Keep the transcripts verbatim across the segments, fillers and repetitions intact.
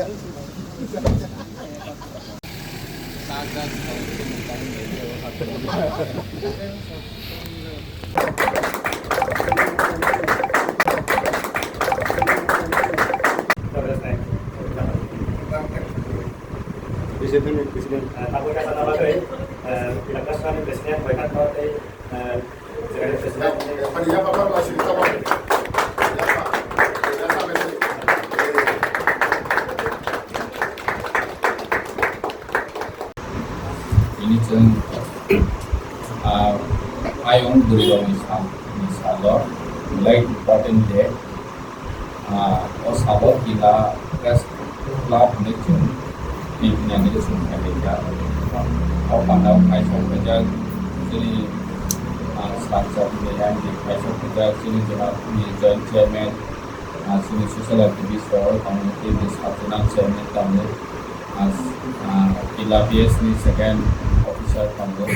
President, President, eh, tabuk kasa nama tadi, eh, tidak kasa ni President, baik kan tadi, eh, Secretary President. Ini chwng, ah, ayung bwrwi rokni sal, ni salo, belai important day. Ah, o salo Kila Press Club hinwi chwng inauguration khaijak. O pandao khaisok khaijak chini, ah, Sir Chakma ni M D khaisok khaijak chini Joint Chairman, ah, chini social activist rok, community ni Sakchinang Chairman tongo, ah, ah, Kila B S ni second officer tongo.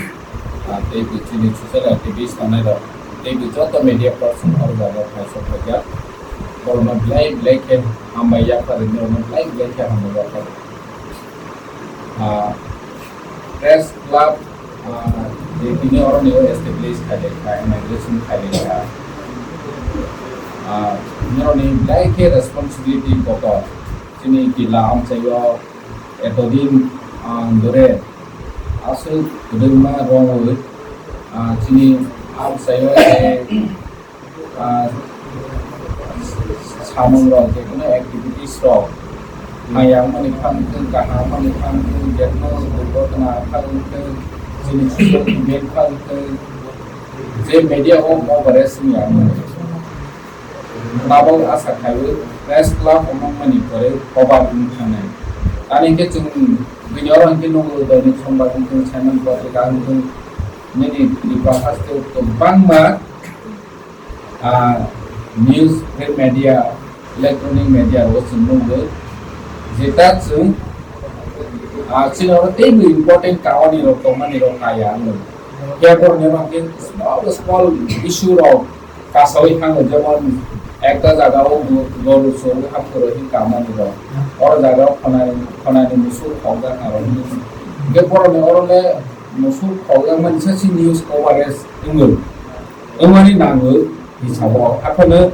Ah, tei bo chini social activist tongnai rok, tei bo joto media person o jaga o khaisok khaijak. Borokno belai belai khe hambai yaphar rinwi, borokno belai belai khe hambai yaphar. Ah, Press Club, ah, je tini oroni o establish khaijak kha, inauguration khaijak kha. Ah, noroni belai khe responsibility kotor. Chini Kila amchaio etodin, ah, dore aswk kwdwkma rwui, ah, chini amchaio je, ah, samung rok, jekono activities rok, hamya wngmani phan wngthung, kaham wngmani phan wngthung, jekono durgotona phan wngthung, chini social event phan wngthung, je media o coverage wngya wngmani. Tabok asa khaio Press Club wngmani pore kobar wng thangnai. Ani khe chwng bini oro hwnkhe nugo, Dainik Sombad wngthung, Simon Patrika wngthung, nini Tripura haste kwbangma, ah, news, print media, electronic media rogo chwng nugo. Jeta chwng, ah, chini oro teibo important kawani rok tongmani rok kaya wngwi. Khe borokni oro hwnkhe small small issue rok kasawi thango, jemon ekta jaga o go-, goru chorwi hapkhe rw hwnka mani rok, oro jaga o khonani, khonani musuk khokjak aro hwnwi. Hwnkhe borokni oro le musuk khokjak mani se si news coverage wngwi, wngmani nangwi hisabo. Hakhe no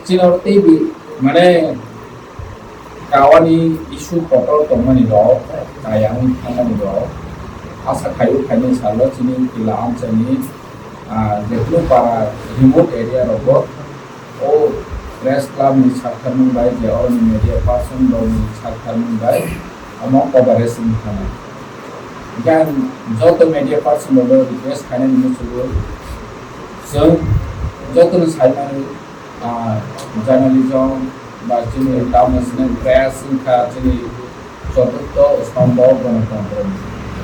chini oro teibo mane kawani issue kotor tongmani rok, kaya wng thangnani rok, asa khaio khainai salo chini Kila amchaini, ah, jephru para remote area rogo o Press Club ni saktharmung bai je oroni media person rokni saktharmung bai omo coverage wng thangnai. Hingke ang joto media person rokno request khainani muchungo, chwng jotono saimani, ah, journalism ba chini international press wngkha chini choturtho stombho gonotantro ni.